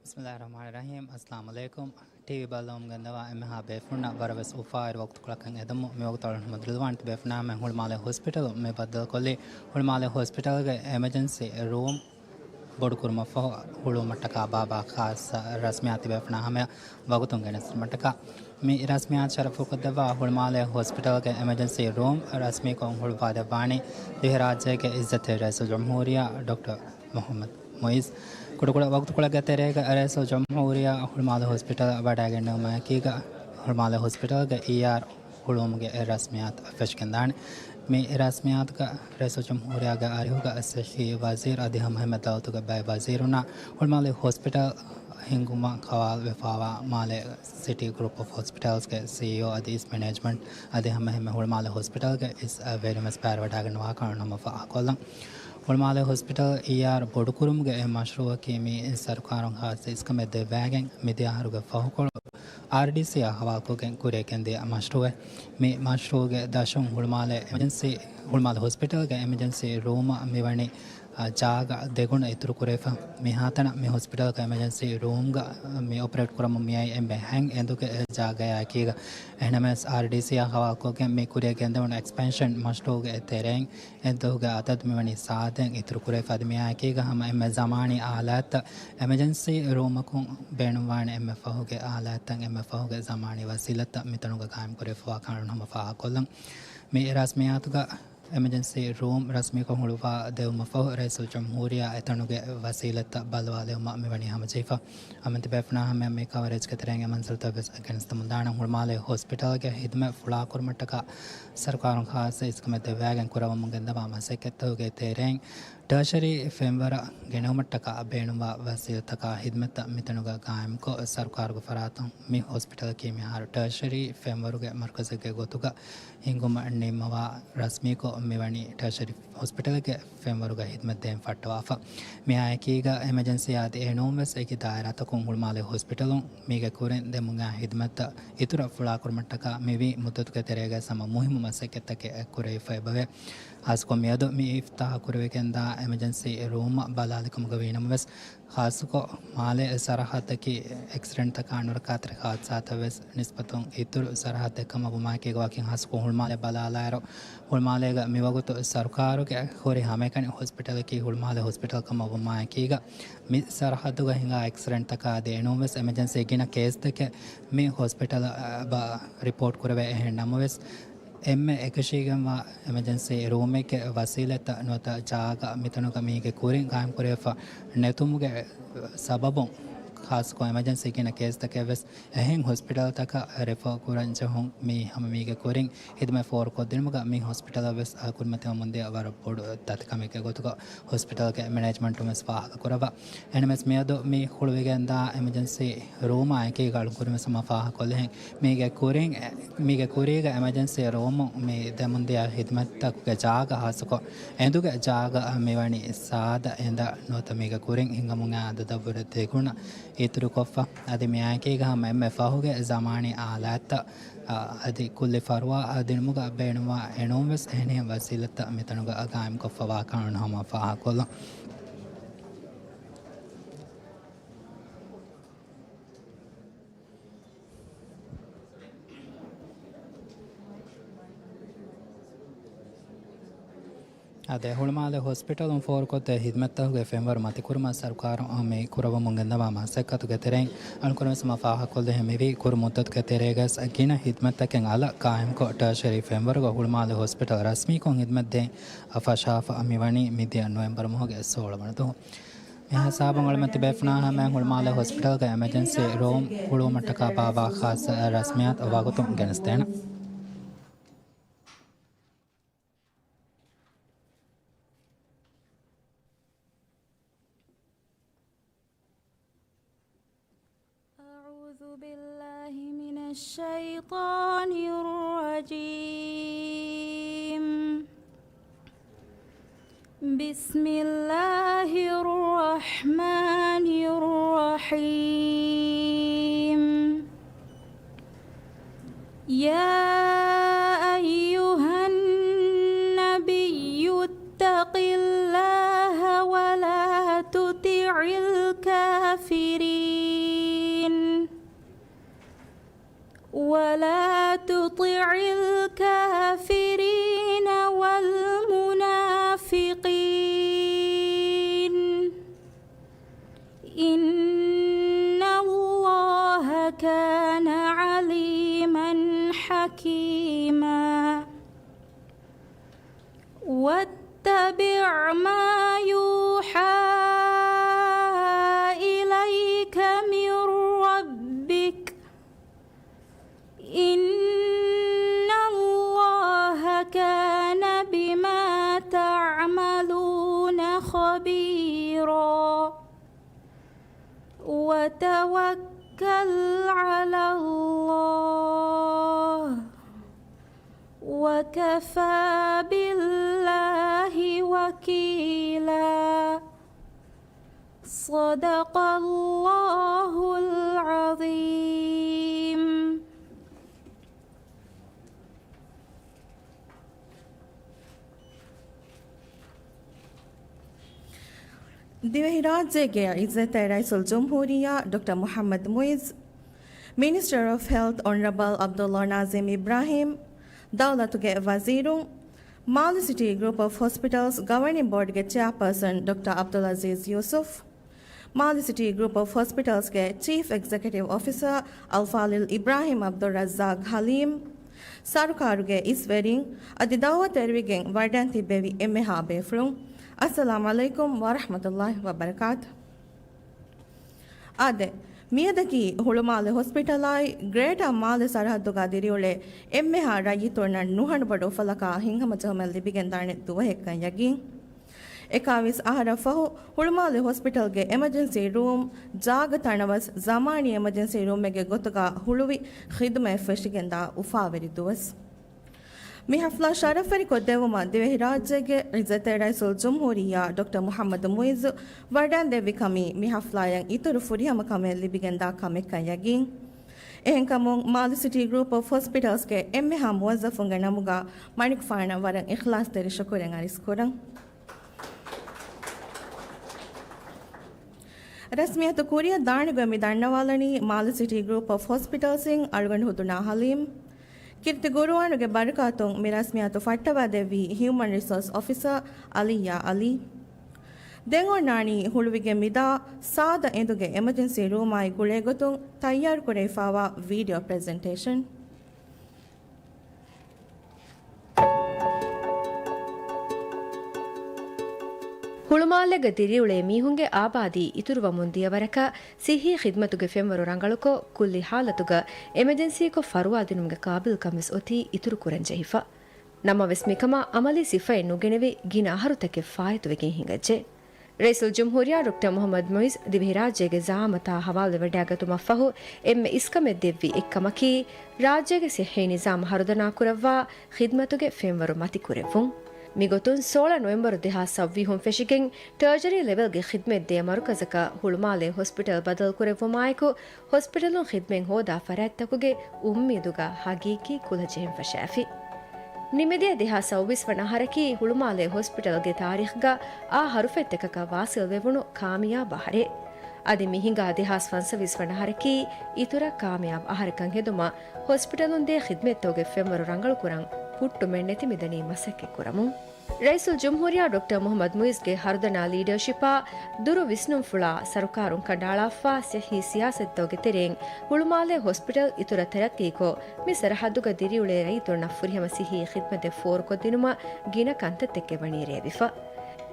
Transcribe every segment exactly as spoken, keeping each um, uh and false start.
ބިސްމިﷲިއްރަޙްމާނިއްރަޙީމް. އައްސަލާމު ޢަލައިކުމް. ޓީވީ ބައްލަވަމުން ގެންދަވާ އެންމެހާ ބޭފުޅުންނަށް ވަރަށް ވެސް އުފާވެރި ވަގުތުކޮޅަކަށް އެދުމުން. މި ވަގުތު އަޅުގަނޑު ހަމަ ދުރުލަވާނެތީ ބޭފުޅުންނާ ހުޅުމާލެ ހޮސްޕިޓަލުން މި ބައްދަލުކޮށްލީ ހުޅުމާލެ ހޮސްޕިޓަލްގެ އެމަޖެންސީ ރޫމް ބޮޑުކުރުމަށްފަހު ހުޅުވުމަށްޓަކާ ބާބާ ޚާއްޞަ ރަސްމިއްޔާތު ބޭފުޅުންނާ ހަމަޔަށް ވަގުތުން ގެނެސްދިނުމަށްޓަކާ. މި ރަސްމިއްޔާތު ޝަރަފުކޮށްދެއްވާ ހުޅުމާލެ ހޮސްޕިޓަލްގެ އެމަޖެންސީ ރޫމް ރަސްމީކޮށް ހުޅުވާދެއްވާނީ ދިވެހިރާއްޖޭގެ އިއްޒަތްތެރި ރައީސުލްޖުމްހޫރިއްޔާ ޑޮކްޓަރ މުޙައްމަދު މުޢިއްޒު. ކުޑަކުޑަ ވަގުތުކޮޅެއްގެ ތެރޭގަ ރައީސުލްޖުމްހޫރިއްޔާ ހުޅުމާލެ ހޮސްޕިޓަލަށް ވަޑައިގެންނެވުމާއެކީގަ، ހުޅުމާލެ ހޮސްޕިޓަލްގެ އީއާރް ހުޅުވުމުގެ ރަސްމިއްޔާތު ފެށިގެންދާނެ. މި ރަސްމިއްޔާތުގަ ރައީސުލްޖުމްހޫރިއްޔާގެ އަރިހުގަ ޞިއްޙީ ވަޒީރު އަދި ހަމައެހެންމެ ދައުލަތުގެ ބައެއް ވަޒީރުންނާ ހުޅުމާލެ ހޮސްޕިޓަލް ހިންގުމަށް ހަވާލުވެފަވާ މާލޭ ސިޓީ ގްރޫޕް އޮފް ހޮސްޕިޓަލްސްގެ ސީއީއޯ އަދި އިސް މެނޭޖްމަންޓް އަދި ހަމައެހެންމެ ހުޅުމާލެ ހޮސްޕިޓަލްގެ އިސް ވެރިން ވެސް ބައިވެވަޑައިގަންނަވާކަށް ހަމަ ފާހަގަކޮށްލަން. ހުޅުމާލެ ހޮސްޕިޓަލް އީއާރް ބޮޑުކުރުމުގެ އެއް މަޝްރޫއަކީ މި ސަރުކާރުން ޚާއްޞަ އިސްކަމެއް ދެއްވައިގެން މިދިޔަ އަހަރުގެ ފަހުކޮޅު އާރްޑީސީއާ ހަވާލުކޮށްގެން ކުރިއަށް ގެންދިޔަ މަޝްރޫއެއް. މި މަޝްރޫއުގެ ދަށުން ހުޅުމާލެ އެމަޖެންސީ، ހުޅުމާލެ ހޮސްޕިޓަލްގެ އެމަޖެންސީ ރޫމަށް މިވަނީ، އާ، ޖާގަ ދެގުނަ އިތުރު ކުރެވިފަ. މިހާތަނަށް މި ހޮސްޕިޓަލްގެ އެމަޖެންސީ ރޫމްގަ މި އޮޕަރޭޓް ކުރަމުން މިއައީ އެންމެ ހަތް އެނދުގެ ޖާގަޔާއެކީގަ. އެހެންނަމަވެސް އާރްޑީސީއާ ހަވާލުކޮށްގެން މި ކުރިއަށް ގެންދެވުނު އެކްސްޕެންޝަން މަޝްރޫއުގެ ތެރެއިން އެނދުގެ އަދަދު މިވަނީ ސާދައިން އިތުރު ކުރެވިފަ. އަދި މިއާއެކީގަ ހަމަ އެންމެ ޒަމާނީ އާލާތްތައް އެމަޖެންސީ ރޫމަކުން ބޭނުންވާނެ އެންމެ ފަހުގެ އާލާތްތައް، އެންމެ ފަހުގެ ޒަމާނީ ވަސީލަތްތައް މިތަނުގަ ގާއިމް ކުރެވިފަވާކަން ހަމަ ފާހަގަކޮށްލަން. މި ރަސްމިއްޔާތުގަ އެމަޖެންސީ ރޫމް ރަސްމީކޮށް ހުޅުވާ ދެވުމަށްފަހު، ރައީސުލްޖުމްހޫރިއްޔާ އެތަނުގެ ވަސީލަތްތައް ބައްލަވާލެވުމަށް މިވަނީ ހަމަޖެހިފަ. ހަމައެންމެ ބޭފުޅުންނާ ހަމަޔަށް މި ކަވަރޭޖްގެ ތެރެއިން އެ މަންޒިލްތައް ވެސް ގެނެސްދެމުންދާނަން. ހުޅުމާލެ ހޮސްޕިޓަލްގެ ހިދުމަތް ފުޅާކުރުމަށްޓަކާ ސަރުކާރުން ޚާއްޞަ އިސްކަމެއް ދެއްވައިގެން ކުރައްވަމުން ގެންދަވާ މަސައްކަތްތަކުގެ ތެރެއިން ޓާޝަރީ ފެންވަރަށް ގެނެވުމަށްޓަކާ ބޭނުންވާ ވަސީލަތްތަކާ ހިދުމަތްތައް މިތަނުގަ ގާއިމްކޮށް، ސަރުކާރުގެ ފަރާތުން މި ހޮސްޕިޓަލަކީ މިހާރު ޓާޝަރީ ފެންވަރުގެ މަރުކަޒެއްގެ ގޮތުގަ ހިންގުމަށް ނިންމަވާ ރަސްމީކޮށް މިވަނީ ޓާޝަރީ ހޮސްޕިޓަލްގެ ފެންވަރުގަ ހިދުމަތް ދޭން ފައްޓަވާފަ. މިއާއެކީގަ އެމަޖެންސީ އަދި އެނޫންވެސް އެކި ދާއިރާތަކުން ހުޅުމާލެ ހޮސްޕިޓަލުން މީގެ ކުރިން ދެމުން އައި ހިދުމަތްތައް އިތުރަށް ފުޅާކުރުމަށްޓަކާ މިވީ މުއްދަތުގެ ތެރޭގަ ހަމަ މުހިއްމު މަސައްކަތްތަކެއް ކުރެވިފައިބަވޭ. ޚާއްޞަކޮށް މިއަދު މި އިފްތިތާޙު ކުރެވިގެންދާ އެމަޖެންސީ ރޫމަށް ބަލާލިކަމުގަ ވީނަމަވެސް، ޚާއްޞަކޮށް މާލޭ ސަރަހައްދަކީ އެކްސިޑެންޓްތަކާ ނުރައްކާތެރި ހާދިސާތައް ވެސް ނިސްބަތުން އިތުރު ސަރަހައްދެއް ކަމަށް ވުމާއެކީގަ ވަކިން ޚާއްޞަކޮށް ހުޅުމާލޭ ބަލާލާއިރު، ހުޅުމާލޭގަ މިވަގުތު ސަރުކާރުގެ ހުރި ހަމައެކަނި ހޮސްޕިޓަލަކީ ހުޅުމާލޭ ހޮސްޕިޓަލް ކަމަށް ވުމާއެކީގަ، މި ސަރަހައްދުގަ ހިނގާ އެކްސިޑެންޓްތަކާ އަދި އެނޫންވެސް އެމަޖެންސީ ގިނަ ކޭސްތަކެއް މި ހޮސްޕިޓަލަށް ރިޕޯޓް ކުރެވޭ. އެހެން ނަމަވެސް، އެންމެ އެކަށީގެންވާ އެމަޖެންސީ ރޫމެއްގެ ވަސީލަތްތައް ނުވަތަ ޖާގަ މިތަނުގަ މީގެ ކުރިން ގާއިމްކުރެވިފަ ނެތުމުގެ ސަބަބުން، ޚާއްޞަކޮށް އެމަޖެންސީ ގިނަ ކޭސްތަކެއް ވެސް އެހެން ހޮސްޕިޓަލްތަކަށް ރެފަރ ކުރަން ޖެހުން މީ ހަމަ މީގެ ކުރިން ހިދުމަތް ފޯރުކޮށްދިނުމުގަ މި ހޮސްޕިޓަލަށް ވެސް ކުރިމަތިވަމުންދިޔަ ވަރަށް ބޮޑު ދަތިކަމެއްގެ ގޮތުގަ ހޮސްޕިޓަލްގެ މެނޭޖްމަންޓުން ވެސް ފާހަގަކުރައްވާ. އެހެންނަމަވެސް މިއަދު މި ހުޅުވިގެންދާ އެމަޖެންސީ ރޫމާ އެކީ އަޅުން ކުރިންވެސް ހަމަ ފާހަގަކޮށްލިހެން މީގެ ކުރިން، މީގެ ކުރީގަ އެމަޖެންސީ ރޫމުން މި ދެމުންދިޔަ ހިދުމަތްތަކުގެ ޖާގަ ޚާއްޞަކޮށް އެނދުގެ ޖާގަ މިވަނީ ސާދަ އެނދަށް ނުވަތަ މީގެ ކުރިން ހިނގަމުން އާ އަދަދަށްވުރެ ދެގުނަ އިތުރުކޮށްފަ. އަދި މިއާއެކީގަ ހަމަ އެންމެ ފަހުގެ ޒަމާނީ އާލާތްތައް، އާ، އަދި ކުއްލި ފަރުވާ ދިނުމުގަ ބޭނުންވާ އެނޫންވެސް އެހެނިހެން ވަސީލަތްތައް މިތަނުގަ ގާއިމްކޮށްފަވާކަން ހަމަ ފާހަގަކޮށްލަން. އާދެ، ހުޅުމާލެ ހޮސްޕިޓަލުން ފޯރުކޮށްދޭ ހިދުމަތްތަކުގެ ފެންވަރު މަތިކުރުމަށް ސަރުކާރުން މި ކުރައްވަމުން ގެންދަވާ މަސައްކަތުގެ ތެރެއިން އަޅުން ކުރިންވެސް ހަމަ ފާހަގަކޮށްލިހެން މިވީ ކުރު މުއްދަތުގެ ތެރޭގަސް ގިނަ ހިދުމަތްތަކެއް އަލަށް ގާއިމްކޮށް ޓާޝަރީ ފެންވަރުގަ ހުޅުމާލެ ހޮސްޕިޓަލް ރަސްމީކޮށް ހިދުމަތްދޭން ފަށާފަ މިވަނީ މިދިޔަ ނޮވެމްބަރު މަހުގެ ސޯޅަ ވަނަ ދުވަހު. މިހާ ހިސާބުން އަޅުމެން ތިބޭފުޅުންނާ ހަމަޔަށް ހުޅުމާލެ ހޮސްޕިޓަލްގެ އެމަޖެންސީ ރޫމް ހުޅުވުމަށްޓަކާ ބާބާ ޚާއްޞަ ރަސްމިއްޔާތު ވަގުތުން ގެނެސްދޭނަން. أعوذ بالله من الشيطان الرجيم. بسم الله الرحمن الرحيم. يا أيها النبي اتق الله ولا تطع الكافرين. ولا تطع الكافرين والمنافقين، إن الله كان عليما حكيما. واتبع ما يوحى إليك من ربك، إن الله كان بما تعملون خبيرا. وتوكل على الله، وكفى بالله وكيلا. صدق الله العظيم. ދިވެހިރާއްޖޭގެ ޢިއްޒަތްތެރި ރައީސުލްޖުމްހޫރިއްޔާ ޑޮކްޓަރ މުޙައްމަދު މުޢިއްޒު، މިނިސްޓަރ އޮފް ހެލްތް އޮނަރަބަލް ޢަބްދުﷲ ނާޒިމް އިބްރާހީމް، ދައުލަތުގެ ވަޒީރުން، މާލެ ސިޓީ ގްރޫޕް އޮފް ހޮސްޕިޓަލްސް ގަވަރނިން ބޯޑްގެ ޗެއާޕާސަން ޑޮކްޓަރ ޢަބްދުލް ޢަޒީޒް ޔޫސުފް، މާލެ ސިޓީ ގްރޫޕް އޮފް ހޮސްޕިޓަލްސްގެ ޗީފް އެގްޒެކެޓިވް އޮފިސަރ އަލްފާޟިލް އިބްރާހީމް ޢަބްދުއްރައްޒާޤް ޙަލީމް، ސަރުކާރުގެ އިސްވެރިން، އަދި ދަޢުވަތު އެރުވިގެން ވަޑައިގެން ތިއްބެވި އެންމެހާ ބޭފުޅުން، އައްސަލާމް ޢަލައިކުމް ވަރަޙްމަތުﷲ ވަބަރަކާތު. އާދެ، މިއަދަކީ ހުޅުމާލެ ހޮސްޕިޓަލާއި ގްރޭޓާ މާލެ ސަރަހައްދުގަ ދިރިއުޅޭ އެންމެހާ ރައްޔިތުންނަށް ނުހަނުބޮޑު އުފަލަކާ ހިތްހަމަޖެހުމެއް ލިބިގެންދާނެ ދުވަހެއްކަން ޔަގީން. އެކާވީސް އަހަރަށް ފަހު، ހުޅުމާލެ ހޮސްޕިޓަލްގެ އެމަޖެންސީ ރޫމް ޖާގަ ތަނަވަސް ޒަމާނީ އެމަޖެންސީ ރޫމެއްގެ ގޮތުގަ ހުޅުވި ޚިދުމަތް ފެށިގެންދާ އުފާވެރި ދުވަސް. މި ޙަފްލާ ޝަރަފްވެރިކޮށްދެއްވުމަށް ދިވެހިރާއްޖޭގެ ޢިއްޒަތްތެރި ރައީސުލްޖުމްހޫރިއްޔާ ޑޮކްޓަރ މުޙައްމަދު މުޢިއްޒު ވަޑައިގެންދެއްވި ކަމީ މި ޙަފްލާއަށް އިތުރު ފުރިހަމަ ކަމެއް ލިބިގެންދާ ކަމެއްކަން ޔަގީން. އެހެންކަމުން، މާލެ ސިޓީ ގްރޫޕް އޮފް ހޮސްޕިޓަލްސްގެ އެންމެހާ މުވައްޒަފުންގެ ނަމުގަ މަނިކުފާނަށް ވަރަށް އިޚްލާޞްތެރި ޝުކުރެއް އަރިސްކުރަން. ރަސްމިއްޔަތު ކުރިއަށް ދާނެގޮތް މި ދަންނަވާލަނީ މާލެ ސިޓީ ގްރޫޕް އޮފް ހޮސްޕިޓަލްސްއިން އަޅުގަނޑު ހުދުނާ ޙަލީމް. ކީރިތި ޤުރުއާނުގެ ބަރަކާތުން މި ރަސްމިއްޔަތު ފައްޓަވާދެއްވީ ހިއުމަން ރިސޯސް އޮފިސަރ އަލިއްޔާ ޢަލީ. ދެން އޮންނާނީ ހުޅުވިގެން މިދާ ސާދަ އެނދުގެ އެމަޖެންސީ ރޫމާއި ގުޅޭގޮތުން ތައްޔާރުކުރެވިފާވާ ވީޑިއޯ ޕްރެޒެންޓޭޝަން. ހުޅުމާލޭގަ ދިރިއުޅޭ މީހުންގެ އާބާދީ އިތުރުވަމުން ދިޔަ ވަރަކަށް ޞިއްޙީ ޚިދްމަތުގެ ފެންވަރު ރަނގަޅުކޮށް، ކުއްލި ޙާލަތުގަ އެމަޖެންސީކޮށް ފަރުވާދިނުމުގެ ޤާބިލްކަން ވެސް އޮތީ އިތުރުކުރަން ޖެހިފަ. ނަމަވެސް މިކަމަށް ޢަމަލީ ސިފައެއް ނުގެނެވި ގިނަ އަހަރުތަކެއް ފާއިތުވެގެން ހިނގައްޖެ. ރައީސުލްޖުމްހޫރިއްޔާ ޑޮކްޓަރ މުޙައްމަދު މުޢިއްޒު ދިވެހިރާއްޖޭގެ ޒަޢާމަތާ ޙަވާލުވެވަޑައިގަތުމަށްފަހު އެންމެ އިސްކަމެއް ދެއްވި އެއްކަމަކީ، ރާއްޖޭގެ ޞިއްޙީ ނިޒާމް ހަރުދަނާކުރައްވާ ޚިދްމަތުގެ ފެންވަރު މަތިކުރެއްވުން. މިގޮތުން ސޯޅަ ނޮވެމްބަރު ދެހާސް ސައްވީހުން ފެށިގެން ޓަރޝަރީ ލެވެލްގެ ޚިދްމަތް ދޭ މަރުކަޒަކަށް ހުޅުމާލޭ ހޮސްޕިޓަލް ބަދަލުކުރެއްވުމާއެކު، ހޮސްޕިޓަލުން ޚިދްމަތް ހޯދާ ފަރާތްތަކުގެ އުއްމީދުގަ ހަގީގީ ކުލަ ޖެހެން ފަށާފި. ނިމިދިޔަ ދެހާސް ސައުވީސް ވަނަ އަހަރަކީ ހުޅުމާލޭ ހޮސްޕިޓަލްގެ ތާރީޚްގަ އާ ހަރުފަތްތަކަކަށް ވާސިލްވެވުނު ކާމިޔާބު އަހަރެއް. އަދި މި ހިނގާ ދެހާސް ފަންސަވީސް ވަނަ އަހަރަކީ އިތުރަށް ކާމިޔާބު އަހަރެއްކަން ހެދުމަށް ހޮސްޕިޓަލުން ދޭ ޚިދްމަތްތަކުގެ ފެންވަރު ރަނގަޅުކުރަން ހުއްޓުމެއް ނެތި މިދަނީ މަސައްކަތް ކުރަމުން. ރައީސުލްޖުމްހޫރިއްޔާ ޑޮކްޓަރ މުޙައްމަދު މުޢިއްޒުގެ ހަރުދަނާ ލީޑަރޝިޕާ ދުރު ވިސްނުންފުޅާ ސަރުކާރުން ކަނޑައަޅާފާ ސިއްހީ ސިޔާސަތުތަކުގެ ތެރެއިން ހުޅުމާލޭ ހޮސްޕިޓަލް އިތުރަށް ތަރައްޤީކޮށް، މި ސަރަހައްދުގަ ދިރިއުޅޭ ރައްޔިތުންނަށް ފުރިހަމަ ސިއްހީ ޚިދްމަތެއް ފޯރުކޮށްދިނުމަށް ގިނަ ކަންތައްތަކެއް ވަނީ ރޭވިފަ.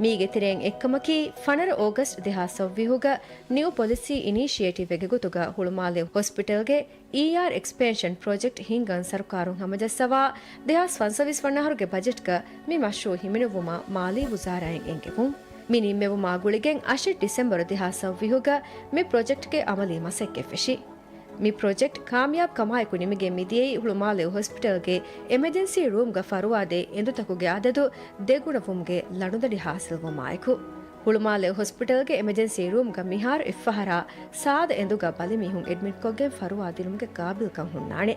މީގެ ތެރެއިން އެއްކަމަކީ، ފަނަރަ އޯގަސްޓް ދެހާސް ސައުވީހުގަ ނިއު ޕޮލިސީ އިނީޝިއޭޓިވްއެއްގެ ގޮތުގަ ހުޅުމާލޭ ހޮސްޕިޓަލްގެ އީއާރް އެކްސްޕޭންޝަން ޕްރޮޖެކްޓް ހިންގަން ސަރުކާރުން ހަމަޖައްސަވާ، ދެހާސް ފަންސަވީސް ވަނަ އަހަރުގެ ބަޖެޓްގަ މި މަޝްރޫއު ހިމެނުއްވުމަށް މާލީ ވުޒާރާއިން އެންގެވުން. މި ނިންމެވުމާ ގުޅިގެން އަށެއް ޑިސެމްބަރު ދެހާސް ސައުވީހުގަ މި ޕްރޮޖެކްޓްގެ އަމަލީ މަސައްކަތް ފެށި. މި ޕްރޮޖެކްޓް ކާމިޔާބު ކަމާއެކު ނިމިގެން މިދިޔައީ ހުޅުމާލެ ހޮސްޕިޓަލްގެ އެމަޖެންސީ ރޫމްގަ ފަރުވާދޭ އެނދުތަކުގެ އަދަދު ދެގުނަވުމުގެ ލަނޑުދަނޑި ހާސިލްވުމާއެކު. ހުޅުމާލެ ހޮސްޕިޓަލްގެ އެމަޖެންސީ ރޫމްގަ މިހާރު އެއްފަހަރާ ސާދަ އެނދުގަ ބަލިމީހުން އެޑްމިޓްކޮށްގެން ފަރުވާ ދިނުމުގެ ޤާބިލްކަން ހުންނާނެ.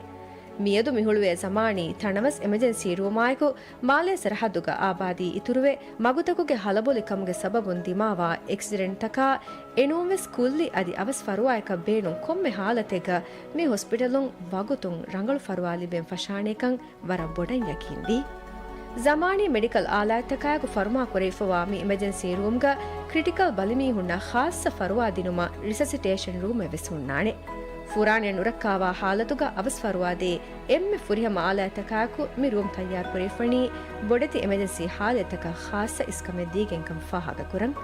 މިއަދު މިހުޅުވޭ ޒަމާނީ ތަނަވަސް އެމަޖެންސީ ރޫމާއެކު މާލޭ ސަރަހައްދުގަ އާބާދީ އިތުރުވެ، މަގުތަކުގެ ހަލަބޮލިކަމުގެ ސަބަބުން ދިމާވާ އެކްސިޑެންޓްތަކާ، އެނޫންވެސް ކުއްލި އަދި އަވަސް ފަރުވާއަކަށް ބޭނުން ކޮންމެ ހާލަތެއްގަ މި ހޮސްޕިޓަލުން ވަގުތުން ރަނގަޅު ފަރުވާ ލިބެން ފަށާނެކަން ވަރަށް ބޮޑަށް ޔަގީންވީ. ޒަމާނީ މެޑިކަލް އާލާތްތަކާއެކު ފަރުމާ ކުރެވިފަވާ މި އިމަޖެންސީ ރޫމްގަ ކްރިޓިކަލް ބަލިމީހުންނަށް ޚާއްޞަ ފަރުވާ ދިނުމަށް ރިސަސިޓޭޝަން ރޫމެއް ވެސް ހުންނާނެ. ފުރާނައެއް ނުރައްކާވާ ހާލަތުގަ އަވަސް ފަރުވާ ދޭ އެންމެ ފުރިހަމަ އާލާތްތަކާއެކު މި ރޫމް ތައްޔާރު ކުރެވިފަނީ ބޮޑެތި އެމަޖެންސީ ހާލަތްތަކަށް ޚާއްޞަ އިސްކަމެއް ދީގެންކަން ފާހަގަކުރަން.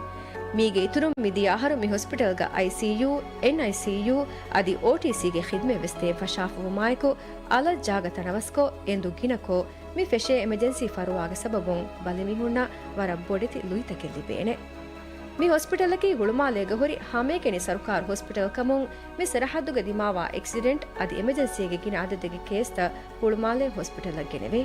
މީގެ އިތުރުން މިދިޔަ އަހަރު މި ހޮސްޕިޓަލްގަ އައިސީޔޫ، އެންއައިސީޔޫ އަދި އޯޓީސީގެ ޚިދްމަތް ވެސް ދޭން ފަށާފަވުމާއެކު، އަލަށް ޖާގަ ތަނަވަސްކޮށް، އެނދު ގިނަކޮށް، މި ފެށޭ އެމަޖެންސީ ފަރުވާގެ ސަބަބުން ބަލިމީހުންނަށް ވަރަށް ބޮޑެތި ލުއިތަކެއް ލިބޭނެ. މި ހޮސްޕިޓަލަކީ ހުޅުމާލޭގަ ހުރި ހަމައެކަނި ސަރުކާރު ހޮސްޕިޓަލް ކަމުން، މި ސަރަހައްދުގަ ދިމާވާ އެކްސިޑެންޓް އަދި އެމަޖެންސީގެ ގިނަ އަދަދެއްގެ ކޭސްތައް ހުޅުމާލޭ ހޮސްޕިޓަލަށް ގެނެވޭ.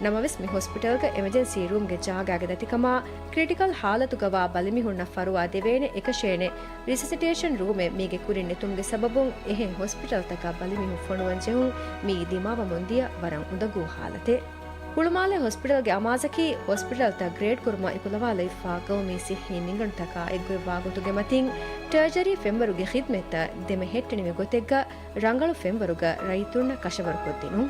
ނަމަވެސް، މި ހޮސްޕިޓަލްގަ އެމަޖެންސީ ރޫމްގެ ޖާގާގެ ދަތިކަމާ، ކްރިޓިކަލް ހާލަތުގަވާ ބަލިމީހުންނަށް ފަރުވާ ދެވޭނެ އެކަށޭނެ ރިސަސިޓޭޝަން ރޫމެއް މީގެ ކުރިން ނެތުމުގެ ސަބަބުން، އެހެން ހޮސްޕިޓަލްތަކަށް ބަލިމީހުން ފޮނުވަން ޖެހުން މިއީ ދިމާވަމުން ދިޔަ ވަރަށް އުނދަގޫ ހާލަތެއް. ހުޅުމާލޭ ހޮސްޕިޓަލްގެ އަމާޒަކީ، ހޮސްޕިޓަލްތައް ގްރޭޑް ކުރުމަށް އެކުލަވާލައިފާ ގައުމީ ސިއްހީ މިންގަނޑުތަކާ އެއްގޮތްވާ ގޮތުގެ މަތިން، ޓަރޝަރީ ފެންވަރުގެ ޚިދްމަތްތައް ދެމެހެއްޓެނިވި ގޮތެއްގަ، ރަނގަޅު ފެންވަރުގަ ރައްޔިތުންނަށް ކަށަވަރުކޮށްދިނުން.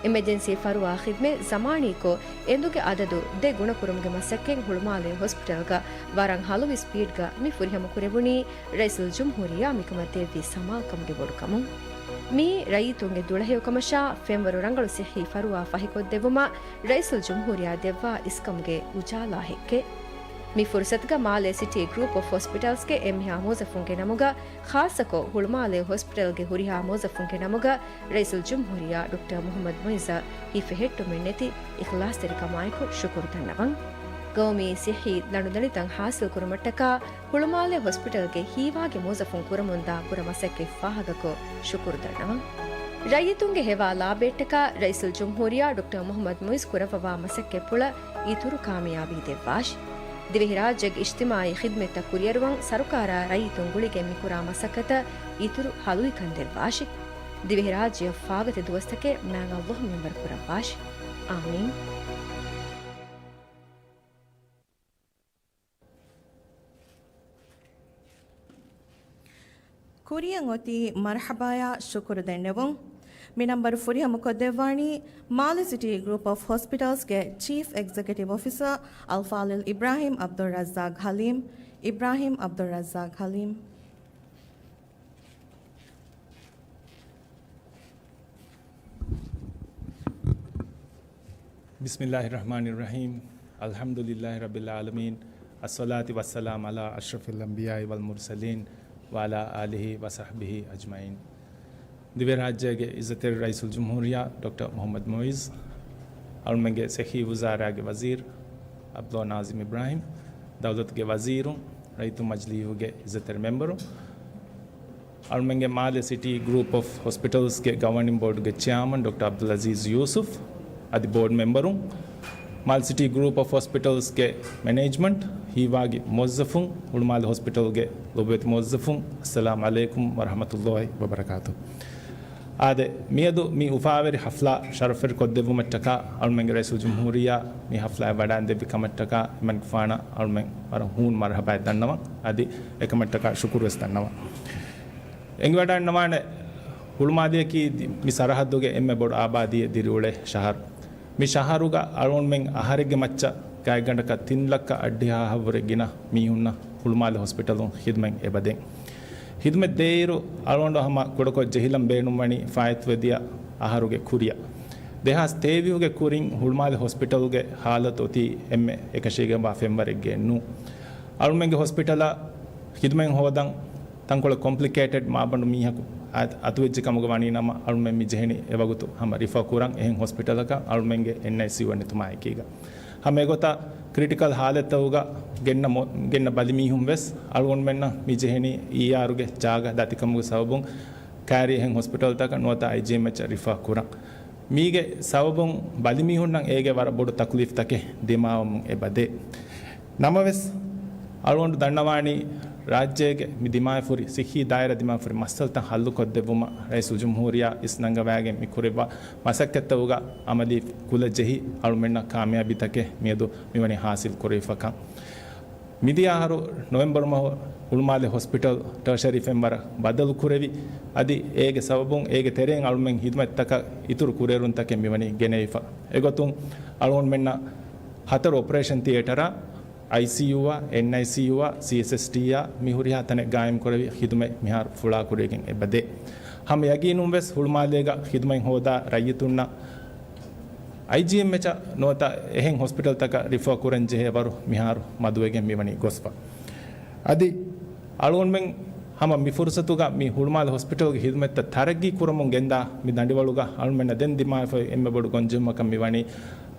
އިމަޖެންސީ ފަރުވާ ޚިދްމަތް ޒަމާނީކޮށް، އެނދުގެ އަދަދު ދެ ގުނަކުރުމުގެ މަސައްކަތް ހުޅުމާލޭ ހޮސްޕިޓަލްގަ ވަރަށް ހަލުވި ސްޕީޑްގަ މި ފުރިހަމަ ކުރެވުނީ، ރައީސުލްޖުމްހޫރިއްޔާ މިކަމަށް ދެއްވި ސަމާލުކަމުގެ ބޮޑުކަމުން. މިއީ ރައްޔިތުންގެ ދުޅަހެޔޮކަމަށާ، ފެންވަރު ރަނގަޅު ސިއްހީ ފަރުވާ ފަހިކޮށްދެއްވުމަށް ރައީސުލްޖުމްހޫރިއްޔާ ދެއްވާ އިސްކަމުގެ އުޖާލާ ހެއްކެއް. މި ފުރުސަތުގަ މާލޭ ސިޓީ ގްރޫޕް އޮފް ހޮސްޕިޓަލްސްގެ އެންމެހާ މުވައްޒަފުންގެ ނަމުގަ، ޚާއްޞަކޮށް ހުޅުމާލޭ ހޮސްޕިޓަލްގެ ހުރިހާ މުވައްޒަފުންގެ ނަމުގަ ރައީސުލްޖުމްހޫރިއްޔާ ޑޮކްޓަރ މުޙައްމަދު މުޢިއްޒަށް ހިފެހެއްޓުމެއް ނެތި އިޚްލާޞްތެރިކަމާއެކު ޝުކުރު ދަންނަވަން. ގައުމީ ސިއްހީ ލަނޑުދަނޑިތައް ޙާޞިލްކުރުމަށްޓަކާ ހުޅުމާލޭ ހޮސްޕިޓަލްގެ ހީވާގި މުވައްޒަފުން ކުރަމުންދާ ބުރަ މަސައްކަތް ފާހަގަކޮށް ޝުކުރު ދަންނަވަން. ރައްޔިތުންގެ ހެވާ ލާބައެއްޓަކާ ރައީސުލްޖުމްހޫރިއްޔާ ޑޮކްޓަރ މުޙައްމަދު މުޢިއްޒު ކުރައްވަވާ މަސައްކަތްޕުޅަށް އިތުރު ކާމިޔާބީ ދެއްވާށި. ދިވެހިރާއްޖޭގެ އިޖްތިމާޢީ ޚިދްމަތްތައް ކުރިއަރުވަން ސަރުކާރާ ރައްޔިތުން ގުޅިގެން މިކުރާ މަސައްކަތަށް އިތުރު ހަލުވިކަން ދެއްވާށި. ދިވެހިރާއްޖެއަށް ފާގަތި ދުވަސްތަކެއް މާތް ﷲ މިންވަރު ކުރައްވާށި. އާމީން. ކުރިއަށް އޮތީ މަރްޙަބާޔާ ޝުކުރު ދެންނެވުން. މި ނަންބަރު ފުރިހަމަކޮށްދެއްވާނީ މާލެ ސިޓީ ގްރޫޕް އޮފް ހޮސްޕިޓަލްސްގެ ޗީފް އެގްޒެކެޓިވް އޮފިސަރ އަލްފާޟިލް އިބްރާހީމް ޢަބްދުއްރައްޒާޤް ޙަލީމް. އިބްރާހީމް ޢަބްދުއްރައްޒާޤް ޙަލީމް. بسم الله الرحمن الرحيم. الحمد لله رب العالمين. الصلاة والسلام على أشرف الأنبياء والمرسلين وعلى آله وصحبه أجمعين. ދިވެހިރާއްޖޭގެ އިއްޒަތްތެރި ރައީސުލްޖުމްހޫރިއްޔާ ޑޮކްޓަރ މުޙައްމަދު މުޢިއްޒު، އަޅުމެންގެ ޞިއްޙީ ވުޒާރާގެ ވަޒީރު ޢަބްދުﷲ ނާޒިމް އިބްރާހީމް، ދައުލަތުގެ ވަޒީރުން، ރައްޔިތުން މަޖިލީހުގެ އިއްޒަތްތެރި މެމްބަރުން، އަޅުމެންގެ މާލެ ސިޓީ ގްރޫޕް އޮފް ހޮސްޕިޓަލްސްގެ ގަވަނިން ބޯޑުގެ ޗެއާމަން ޑޮކްޓަރ ޢަބްދުލްޢަޒީޒް ޔޫސުފް އަދި ބޯޑް މެމްބަރުން، މާލެ ސިޓީ ގްރޫޕް އޮފް ހޮސްޕިޓަލްސްގެ މެނޭޖްމަންޓް، ހީވާގި މުވައްޒަފުން، ހުޅުމާލެ ހޮސްޕިޓަލްގެ ލޮބުވެތި މުވައްޒަފުން، އައްސަލާމު ޢަލައިކުމް ވަރަޙްމަތުﷲ ވަބަރަކާތު. އާދެ، މިއަދު މި އުފާވެރި ޙަފްލާ ޝަރަފްވެރިކޮށްދެއްވުމަށްޓަކާ އަޅުމެންގެ ރައީސުލްޖުމްހޫރިއްޔާ މި ޙަފްލާއަށް ވަޑާންދެއްވި ކަމަށްޓަކާ އެމަނިކުފާނަށް އަޅުމެން ވަރަށް ހޫނު މަރްޙަބާއެއް ދަންނަވަން. އަދި އެކަމަށްޓަކާ ޝުކުރުވެސް ދަންނަވަން. އެނގިވަޑައިންނަވާނެ، ހުޅުމާލެއަކީ ދި-، މި ސަރަޙައްދުގެ އެންމެ ބޮޑު އާބާދީއެއް ދިރިއުޅޭ ޝަހަރު. މި ޝަހަރުގަ އަޅުގަނޑުމެން އަހަރެއްގެ މައްޗަށް ގާތްގަނޑަކަށް ތިން ލައްކަ އަށްޑިހައަށްވުރެ ގިނަ މީހުންނަށް ހުޅުމާލެ ހޮސްޕިޓަލުން ޚިދުމަތް އެބަދޭ. ޚިދުމަތް ދޭއިރު އަޅުގަނޑު ހަމަ ކުޑަކޮށް ޖެހިލަން ބޭނުންވަނީ ފާއިތުވެދިޔަ އަހަރުގެ ކުރިއަށް. ދެހާސް ތޭވީހުގެ ކުރިން ހުޅުމާލެ ހޮސްޕިޓަލުގެ ހާލަތު އޮތީ އެންމެ އެކަށީގެންވާ ފެންވަރެއްގެ ނޫން. އަޅުމެންގެ ހޮސްޕިޓަލަށް ޚިދުމަތް ހޯދަން ތަންކޮޅެއް ކޮމްޕްލިކޭޓެޑް މާބަނޑު މީހަކު އަތު-، އަތުވެއްޖެ ކަމުގަ ވަނީ ނަމަ، އަޅުމެން މި ޖެހެނީ އެވަގުތު ހަމަ ރިފަރ ކުރަން އެހެން ހޮސްޕިޓަލަކަށް އަޅުމެންގެ އެންއައިސީޔޫއަށް ނެތުމާއެކީގަ. ހަމަ އެގޮތަށް ކްރިޓިކަލް ހާލަތްތަކުގަ ގެންނަ މޮ-، ގެންނަ ބަލިމީހުން ވެސް އަޅުގަނޑުމެންނަށް މި ޖެހެނީ އީއާރުގެ ޖާގަ ދަތިކަމުގެ ސަބަބުން ކައިރި އެހެން ހޮސްޕިޓަލްތަކަށް ނުވަތަ އައިޖީއެމްއެޗަށް ރިފަރ ކުރަން. މީގެ ސަބަބުން ބަލިމީހުންނަށް އޭގެ ވަރަށް ބޮޑު ތަކުލީފްތަކެއް ދިމާވަމުން އެބަދޭ. ނަމަވެސް، އަޅުގަނޑު ދަންނަވާނީ، ރާއްޖޭގެ މި ދިމާވެފުރި ސިއްހީ ދާއިރާ ދިމާވެފުރި މައްސަލަތައް ހައްލުކޮށްދެއްވުމަށް ރައީސުލްޖުމްހޫރިއްޔާ އިސްނަންގަވާގެން މި ކުރެއްވާ މަސައްކަތްތަކުގަ އަމަލީ ކުލަ ޖެހި އަޅުމެންނަށް ކާމިޔާބީތަކެއް މިއަދު މިވަނީ ހާސިލް ކުރެވިފަކަން. މިދިޔަ އަހަރު ނޮވެމްބަރު މަހު ހުޅުމާލެ ހޮސްޕިޓަލް ޓަރޝަރީ ފެންވަރަށް ބަދަލު ކުރެވި، އަދި އޭގެ ސަބަބުން އޭގެ ތެރެއިން އަޅުމެން ހިދުމަތްތަކަށް އިތުރު ކުރިއެރުންތަކެއް މިވަނީ ގެނެވިފަ. އެގޮތުން އަޅުގަނޑުމެންނަށް ހަތަރު އޮޕަރޭޝަން ތިއޭޓަރާ، އައިސީޔޫއާ، އެންއައިސީޔޫއާ، ސީއެސްއެސްޓީއާ މި ހުރިހާ ތަނެއް ގާއިމް ކުރެވި ހިދުމަތް މިހާރު ފުޅާ ކުރިއަށް އެބަދޭ. ހަމަ ޔަގީނުން ވެސް ހުޅުމާލޭގަ ހިދުމަތް ހޯދާ ރައްޔިތުންނަށް އައިޖީއެމްއެޗަށް ނުވަތަ އެހެން ހޮސްޕިޓަލްތަކަށް ރިފަރ ކުރަން ޖެހޭ ވަރު މިހާރު މަދުވެގެން މިވަނީ ގޮސްފަ. އަދި އަޅުގަނޑުމެން ހަމަ މި ފުރުސަތުގަ މި ހުޅުމާލެ ހޮސްޕިޓަލްގެ ހިދުމަތްތައް ތަރައްގީ ކުރަމުން ގެންދާ މި ދަނޑިވަޅުގަ އަޅުމެންނަށް ދެން ދިމާވެފައި އެންމެ ބޮޑު ގޮންޖެހުމަކަށް މިވަނީ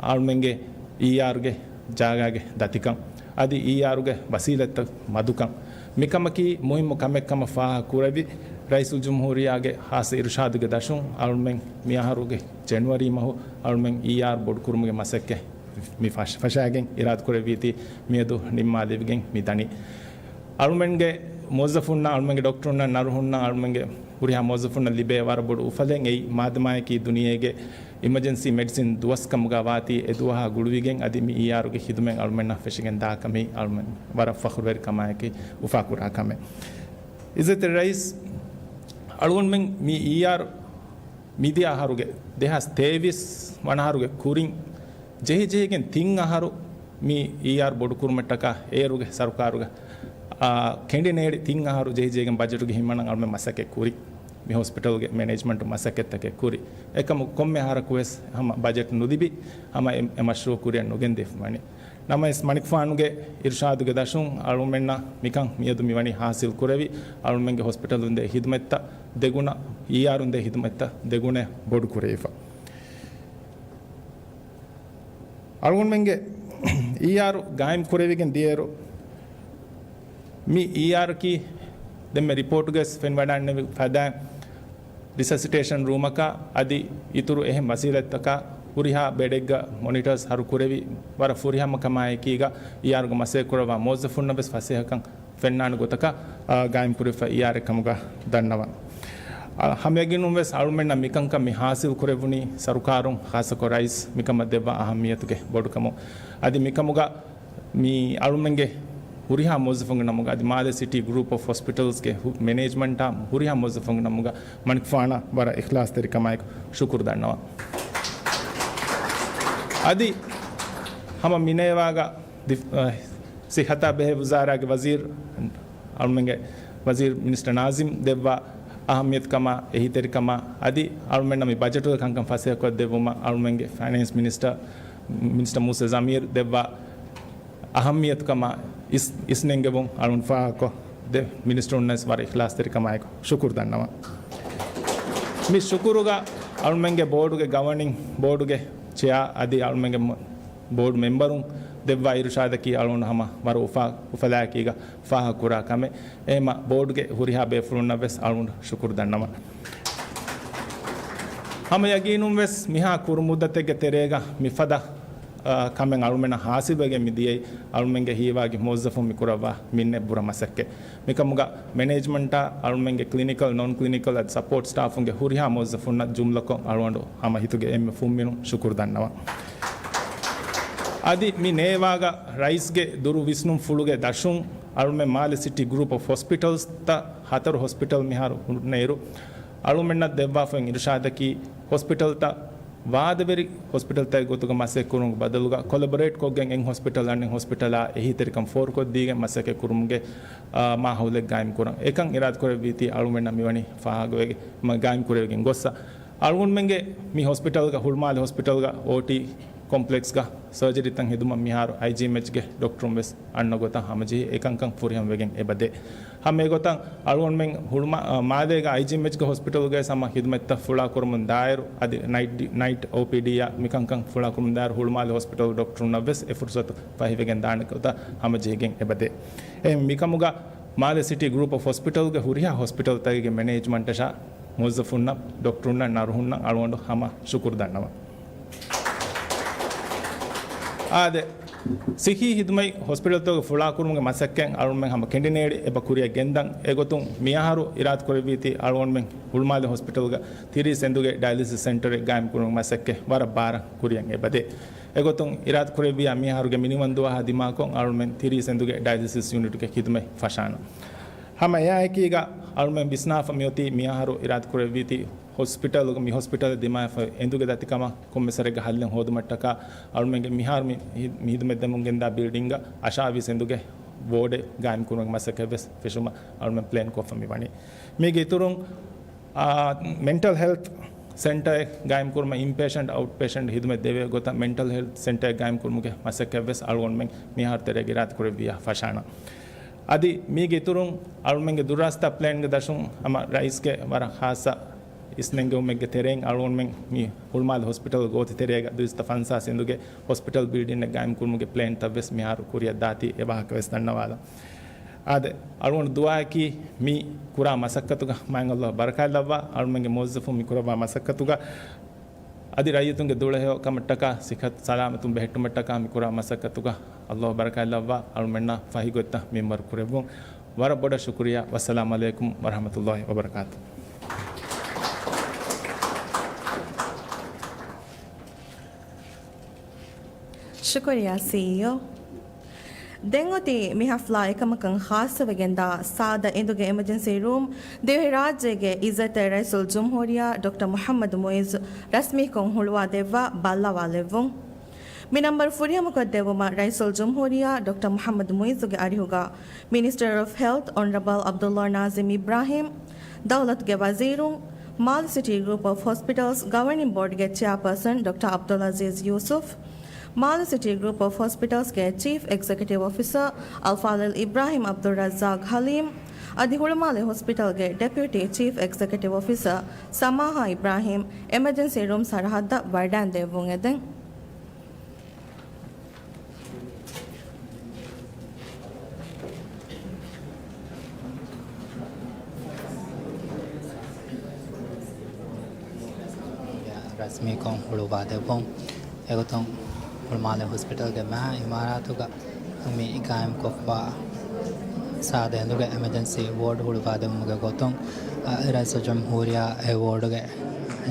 އަޅުމެންގެ އީއާރުގެ ޖާގާގެ ދަތިކަން އަދި އީއާރުގެ ވަސީލަތްތައް މަދުކަން. މިކަމަކީ މުހިއްމު ކަމެއް ކަމަށް ފާހަގަ ކުރެވި، ރައީސުލްޖުމްހޫރިއްޔާގެ ހާއްސަ އިރުޝާދުގެ ދަށުން އަޅުމެން މިއަހަރުގެ ޖެނުއަރީ މަހު އަޅުމެން އީއާރު ބޮޑުކުރުމުގެ މަސައްކަތް މި ފަށް-، ފަށާގެން އިރާދަކުރެއްވީތީ މިއަދު ނިންމާލެވިގެން މި ދަނީ. އަޅުމެންގެ މުވައްޒަފުންނަށް، އަޅުމެންގެ ޑޮކްޓަރުންނަށް، ނަރުހުންނަށް، އަޅުމެންގެ ހުރިހާ މުވައްޒަފުންނަށް ލިބޭ ވަރަށް ބޮޑު އުފަލެއް. އެއީ މާދަމާއެކީ ދުނިޔޭގެ އިމަޖެންސީ މެޑިސިން ދުވަސް ކަމުގަ ވާތީ އެ ދުވަހާ ގުޅުވިގެން އަދި މި އީއާރުގެ ހިދުމަތް އަޅުމެންނަށް ފެށިގެން ދާކަމީ އަޅުމެން ވަރަށް ފަޚުރުވެރިކަމާއެކީ އުފާކުރާ ކަމެއް. އިއްޒަތްތެރި ރައީސް، އަޅުގަނޑުމެން މި އީއާރު މިދިޔަ އަހަރުގެ ދެހާސް ތޭވީސް ވަނަ އަހަރުގެ ކުރިން ޖެހި ޖެހިގެން ތިން އަހަރު މި އީއާރު ބޮޑުކުރުމަށްޓަކާ އޭރުގެ ސަރުކާރުގެ، އާ، ކެނޑިނޭޅި ތިން އަހަރު ޖެހި ޖެހިގެން ބަޖެޓުގެ ހިމަނަން އަޅުމެން މަސައްކަތް ކުރި. މި ހޮސްޕިޓަލްގެ މެނޭޖްމަންޓު މަސައްކަތްތަކެއް ކުރި. އެކަމު ކޮންމެ އަހަރަކު ވެސް ހަމަ ބަޖެޓް ނުލިބި ހަމަ އެ، އެ މަޝްރޫއު ކުރިއަށް ނުގެންދެވިފަ ވަނީ. ނަމަވެސް މަނިކުފާނުގެ އިރުޝާދުގެ ދަށުން އަޅުމެންނަށް މިކަން މިއަދު މިވަނީ ހާސިލް ކުރެވި، އަޅުމެންގެ ހޮސްޕިޓަލުން ދޭ ހިދުމަތްތައް ދެގުނަ، އީއާރުން ދޭ ހިދުމަތްތައް ދެގުނަ ބޮޑު ކުރެވިފަ. އަޅުގަނޑުމެންގެ އީއާރު ގާއިމް ކުރެވިގެން ދިޔައިރު، މި އީއާރަކީ ދެންމެ ރިޕޯޓުގައި ފެންވަޑައިގެންނެވި ފަދައިން ރިސަސިޓޭޝަން ރޫމަކާ އަދި އިތުރު އެހެން ވަސީލަތްތަކާ ހުރިހާ ބެޑެއްގަ މޮނިޓާސް ހަރު ކުރެވި، ވަރަށް ފުރިހަމަކަމާއެކީގަ އީއާރުގަ މަސައްކަތް ކުރައްވާ މުވައްޒަފުންނަށް ވެސް ފަސޭހަކަން ފެންނާނެ ގޮތަކަށް، އާ، ގާއިމް ކުރެވިފަ އީއާރެއް ކަމުގަ ދަންނަވަން. އާ، ހަމަޔަގީނުން ވެސް އަޅުމެންނަށް މިކަންކަން މި ހާސިލް ކުރެވުނީ ސަރުކާރުން ޚާއްޞަކޮށް ރައީސް މިކަމަށް ދެއްވާ އަހައްމިޔަތުގެ ބޮޑުކަމުން. އަދި މިކަމުގަ މި އަޅުމެންގެ ހުރިހާ މުވައްޒަފުންގެ ނަމުގަ އަދި މާލެ ސިޓީ ގްރޫޕް އޮފް ހޮސްޕިޓަލްސްގެ ހު-، މެނޭޖްމަންޓާ ހުރިހާ މުވައްޒަފުންގެ ނަމުގަ މަނިކުފާނަށް ވަރަށް އިޚްލާޞްތެރިކަމާއެކު ޝުކުރު ދަންނަވަން. އަދި ހަމަ މިނޭވާގަ ދި-، އަ، ސިއްހަތާ ބެހޭ ވުޒާރާގެ ވަޒީރު އަޅުމެންގެ ވަޒީރު މިނިސްޓަރ ނާޒިމް ދެއްވާ އަހައްމިޔަތުކަމާ، އެހީތެރިކަމާ އަދި އަޅުމެންނަށް މި ބަޖެޓުގެ ކަންކަން ފަސޭހަކޮށްދެއްވުމަށް އަޅުމެންގެ ފައިނޭންސް މިނިސްޓަރ، މިނިސްޓަރ މޫސަ ޒަމީރު ދެއްވާ އަހައްމިޔަތުކަމާ އިސް-، އިސްނެންގެވުން އަޅުން ފާހަގަކޮށް ދެ މިނިސްޓަރުންނަށް ވަރަށް އިޚްލާޞްތެރިކަމާއެކު ޝުކުރު ދަންނަވަން. މި ޝުކުރުގަ އަޅުމެންގެ ބޯޑުގެ ގަވަނިން ބޯޑުގެ ޗެއާ އަދި އަޅުމެންގެ މު-، ބޯޑު މެމްބަރުން ދެއްވާ އިރުޝާދަކީ އަޅުން ހަމަ ވަރަށް އުފާ-، އުފަލާއެކީގަ ފާހަގަކުރާ ކަމެއް. އެހެމަ ބޯޑުގެ ހުރިހާ ބޭފުޅުންނަށް ވެސް އަޅުން ޝުކުރު ދަންނަވަން. ހަމަ ޔަގީނުން ވެސް މިހާ ކުރު މުއްދަތެއްގެ ތެރޭގަ މިފަދަ، އާ، ކަމެއް އަޅުމެންނަށް ހާސިލްވެގެން މި ދިޔައީ އަޅުމެންގެ ހީވާގި މުވައްޒަފުން މި ކުރައްވާ މިންނަތް ބުރަ މަސައްކަތް. މިކަމުގަ މެނޭޖްމަންޓާ އަޅުމެންގެ ކްލިނިކަލް، ނޮން ކްލިނިކަލް އަދި ސަޕޯޓް ސްޓާފުންގެ ހުރިހާ މުވައްޒަފުންނަށް ޖުމްލަކޮށް އަޅުގަނޑު ހަމަ ހިތުގެ އެންމެ ފުންމިނުން ޝުކުރު ދަންނަވަން. އަދި މި ނޭވާގަ ރައީސްގެ ދުރު ވިސްނުންފުޅުގެ ދަށުން އަޅުމެން މާލެ ސިޓީ ގްރޫޕް އޮފް ހޮސްޕިޓަލްސްތައް ހަތަރު ހޮސްޕިޓަލް މިހާރު ހުންނައިރު، އަޅުމެންނަށް ދެއްވާފައި އިރުޝާދަކީ ހޮސްޕިޓަލްތައް ވާދަވެރި ހޮސްޕިޓަލްތަކެއް ގޮތުގަ މަސައްކަތް ކުރުމުގެ ބަދަލުގަ ކޮލަބޮރޭޓް ކޮށްގެން އެއް ހޮސްޕިޓަލް އަނެއް ހޮސްޕިޓަލާ އެހީތެރިކަން ފޯރުކޮށްދީގެން މަސައްކަތް ކުރުމުގެ، އާ، މާހައުލެއް ގާއިމް ކުރަން. އެކަން އިރާދަކުރެއްވީތީ އަޅުމެންނަށް މިވަނީ ފާހަގަވެގެ-، މަ-، ގާއިމް ކުރެވިގެން ގޮއްސަ. އަޅުގަނޑުމެންގެ މި ހޮސްޕިޓަލްގަ، ހުޅުމާލެ ހޮސްޕިޓަލްގަ އޯޓީ ކޮމްޕްލެކްސްގަ ސަރޖަރީތައް ހެދުމަށް މިހާރު އައިޖީއެމްއެޗްގެ ޑޮކްޓަރުން ވެސް އަންނަ ގޮތަށް ހަމަޖެހި އެކަންކަން ފުރިހަމަވެގެން އެބަދޭ. ހަމަ އެގޮތަށް އަޅުގަނޑުމެން ހުޅުމާ-، އަ، މާލޭގަ އައިޖީއެމްއެޗްގެ ހޮސްޕިޓަލުގައި ހަމަ ހިދުމަތްތައް ފުޅާ ކުރަމުން ދާއިރު، އަދި ނައިޓް ޑި-، ނައިޓް އޯޕީޑީއާ މިކަންކަން ފުޅާ ކުރަމުން ދާއިރު ހުޅުމާލެ ހޮސްޕިޓަލް ޑޮކްޓަރުންނަށް ވެސް އެ ފުރުސަތު ފަހިވެގެން ދާނެ ގޮތަށް ހަމަޖެހިގެން އެބަދޭ. އެހެން މިކަމުގަ މާލެ ސިޓީ ގްރޫޕް އޮފް ހޮސްޕިޓަލްގެ ހުރިހާ ހޮސްޕިޓަލްތަކެއްގެ މެނޭޖްމަންޓަށާ މުވައްޒަފުންނަށް، ޑޮކްޓަރުންނަށް، ނަރުހުންނަށް އަޅުގަނޑު ހަމަ ޝުކުރު ދަންނަވަން. އާދެ، ސިއްހީ ހިދުމަތް ހޮސްޕިޓަލްތަކުގެ ފުޅާކުރުމުގެ މަސައްކަތް އަޅުގަނޑުމެން ހަމަ ކެނޑިނޭޅި އެބަ ކުރިއަށް ގެންދަން. އެގޮތުން މިއަހަރު އިރާދަކުރެއްވީތީ އަޅުގަނޑުމެން ހުޅުމާލެ ހޮސްޕިޓަލްގަ ތިރީސް އެނދުގެ ޑަޔަލިސިސް ސެންޓަރެއް ގާއިމްކުރުމުގެ މަސައްކަތް ވަރަށް ބާރަށް ކުރިއަށް އެބަދޭ. އެގޮތުން އިރާދަކުރެއްވިޔާ މިއަހަރުގެ މިނިވަން ދުވަހާ ދިމާކޮށް އަޅުގަނޑުމެން ތިރީސް އެނދުގެ ޑަޔަލިސިސް ޔުނިޓުގެ ޚިދުމަތް ފަށާނަން. ހަމަ އެއާއެކީގަ އަޅުގަނޑުމެން ވިސްނާފަ މިއޮތީ މިއަހަރު އިރާދަކުރެއްވީތީ ހޮސްޕިޓަލުގަ، މި ހޮސްޕިޓަލަށް ދިމާވެފަ އެނދުގެ ދަތިކަމަށް ކޮންމެސް ވަރެއްގެ ހައްލެއް ހޯދުމަށްޓަކާ އަޅުމެންގެ މިހާރު މި، މި ހިދުމަތް ދެމުން ގެންދާ ބިލްޑިންގަ އަށާވީސް އެނދުގެ ވޯޑެއް ގާއިމްކުރުމުގެ މަސައްކަތްވެސް ފެށުމަށް އަޅުމެން ޕްލޭން ކޮށްފަ މި ވަނީ. މީގެ އިތުރުން، އާ، މެންޓަލް ހެލްތް ސެންޓަރެއް ގާއިމްކުރުމަށް އިންޕޭޝަންޓް، އައުޓްޕޭޝަންޓް ހިދުމަތް ދެވޭ ގޮތަށް މެންޓަލް ހެލްތް ސެންޓަރެއް ގާއިމްކުރުމުގެ މަސައްކަތްވެސް އަޅުގަނޑުމެން މިހާރު ތެރޭގަ އިރާދަކުރެއްވިޔާ ފަށާނަން. އަދި މީގެ އިތުރުން އަޅުމެންގެ ދުރާސްތާ ޕްލޭންގެ ދަށުން ހަމަ ރައީސްގެ ވަރަށް ޚާއްޞަ އިސްނެންގެވުމެއްގެ ތެރެއިން އަޅުގަނޑުމެން މި ހުޅުމާލެ ހޮސްޕިޓަލް ގޯތި ތެރޭގަ ދުއިސައްތަ ފަންސާސް އެނދުގެ ހޮސްޕިޓަލް ބިލްޑިންއެއް ގާއިމްކުރުމުގެ ޕްލޭންތައްވެސް މިހާރު ކުރިއަށް ދާތީ އެ ވާހަކަވެސް ދަންނަވާލަން. އާދެ، އަޅުގަނޑު ދުޢާއަކީ މި ކުރާ މަސައްކަތުގަ މާތް ﷲ ބަރަކާތްލައްވާ، އަޅުމެންގެ މުވައްޒަފުން މި ކުރައްވާ މަސައްކަތުގަ އަދި ރައްޔިތުންގެ ދުޅަހެޔޮ ކަމަށްޓަކާ ސިއްހަތު ސަލާމަތުން ބެހެއްޓުމަށްޓަކާ މި ކުރާ މަސައްކަތުގަ ﷲ ބަރަކާތްލައްވާ، އަޅުމެންނާ ފަހި ގޮތްތައް މިންވަރު ކުރެއްވުން. ވަރަށް ބޮޑަށް ޝުކުރިއްޔާ. ވައްސަލާމު ޢަލައިކުމް ވަރަޙްމަތުﷲ ވަބަރަކާތު. ޝުކުރިއްޔާ ސީއީއޯ. ދެން އޮތީ މި ހަފްލާ އެކަމަކަށް ޚާއްޞަވެގެންދާ ސާދަ އެނދުގެ އެމަޖެންސީ ރޫމް ދިވެހިރާއްޖޭގެ އިއްޒަތްތެރި ރައީސުލްޖުމްހޫރިއްޔާ ޑޮކްޓަރ މުޙައްމަދު މުޢިއްޒު ރަސްމީކޮށް ހުޅުވާ ދެއްވާ ބައްލަވާލެއްވުން. މި ނަންބަރު ފުރިހަމަކޮށްދެއްވުމަށް ރައީސުލްޖުމްހޫރިއްޔާ ޑޮކްޓަރ މުޙައްމަދު މުޢިއްޒުގެ އަރިހުގަ މިނިސްޓަރ އޮފް ހެލްތް އޮނަރަބަލް ޢަބްދުﷲ ނާޒިމް އިބްރާހީމް، ދައުލަތުގެ ވަޒީރުން، މާލެ ސިޓީ ގްރޫޕް އޮފް ހޮސްޕިޓަލްސް ގަވަރނިން ބޯޑްގެ ޗެއާޕާސަން ޑޮކްޓަރ ޢަބްދުލް ޢަޒީޒް ޔޫސުފް، މާލެ ސިޓީ ގްރޫޕް އޮފް ހޮސްޕިޓަލްސްގެ ޗީފް އެގްޒެކެޓިވް އޮފިސަރ އަލްފާޟިލް އިބްރާހީމް ޢަބްދުއްރައްޒާޤް ޙަލީމް، އަދި ހުޅުމާލެ ހޮސްޕިޓަލްގެ ޑެޕިއުޓީ ޗީފް އެގްޒެކެޓިވް އޮފިސަރ ސަމާހާ އިބްރާހީމް އެމަޖެންސީ ރޫމް ސަރަހައްދަށް ވަޑައިން ދެއްވުން އެދެން. ރަސްމީކޮށް ހުޅުވާ ދެއްވުން. އެގޮތުން ހުޅުމާލެ ހޮސްޕިޓަލްގެ މައި އިމާރާތުގަ މި ގާއިމްކޮށްފަ ސާދަ އެނދުގެ އެމަޖެންސީ ވޯޑް ހުޅުވާދެއްވުމުގެ ގޮތުން، އަ، ރައީސުލްޖުމްހޫރިއްޔާ އެ ވޯޑުގެ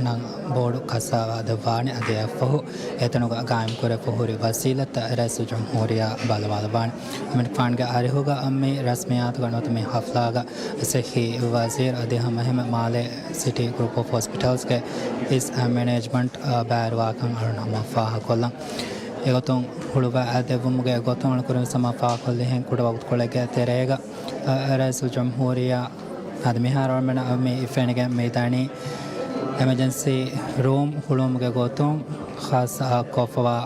ނަން ބޯޑު ކައްސަވާ ދެއްވާނެ. އަދި އެއަށްފަހު އެތަނުގަ ގާއިމްކުރެވިފަ ހުރި ވަސީލަތްތައް ރައީސުލްޖުމްހޫރިއްޔާ ބައްލަވާލައްވާނެ. އެމަނިކުފާނުގެ އަރިހުގަ މި ރަސްމިއްޔާތުގަ ނުވަތަ މި ހަފްލާގަ ސިއްހީ ވަޒީރު އަދި ހަމައެހެންމެ މާލެ ސިޓީ ގްރޫޕް އޮފް ހޮސްޕިޓަލްސްގެ އިސް މެނޭޖްމަންޓް ބައިވެރިވާކަން އަޅުން ހަމަ ފާހަގަކޮށްލަން. އެގޮތުން ހުޅުވާ ދެއްވުމުގެ ގޮތުން އަޅުކުރިން ސަމާ ފާހަގަކޮށްލިހެން ކުޑަ ވަގުތުކޮޅެއްގެ ތެރޭގަ، އަ، ރައީސުލްޖުމްހޫރިއްޔާ އަދި މިހާރު އަޅުމެން މި ފެނިގެން މިދަނީ އެމަޖެންސީ ރޫމް ހުޅުވުމުގެ ގޮތުން ޚާއްޞަ ކޮށްފަވާ